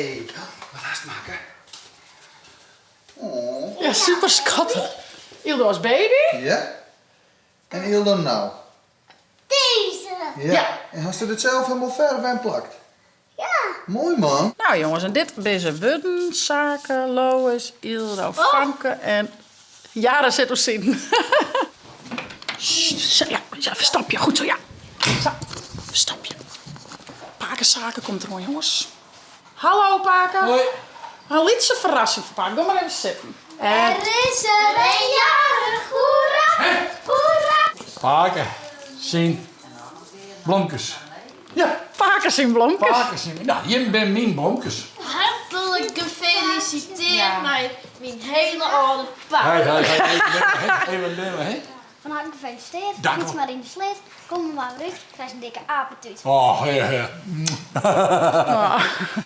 Hey, wat hast makke? Oh. Ja, super skattich. Yldo as baby. Ja. En Yldo no? Deze. Ja. En hast dit sels hielendal ferve en plakt? Ja. Moai man. Nou jongens, en dit binne se wurden. Sake, Lois, Yldo, Famke en Jara sit oer siden. Zo, ja, ja, ferstopje. Goed zo, ja. Zo, ferstopje. Pake Sake komt deroan, jongens. Hallo pake. Hoi. In lytse ferrassing foar pake. Gean mar even sitten. Er is er in jarich, hoera, hoera. Pake, syn blomkes. Ja. Pake syn blomkes. Pake syn, no, jim binne myn blomkes. Hartlik gefelisiteerd mei myn hiele âlde pake. Hei, hei, hei, even binnen, hè. Fan harte gefelisiteerd, Dank fyts mar yn de sleat, kom der mar wer út, krijst in dikke apetút. Oh, ja, ja.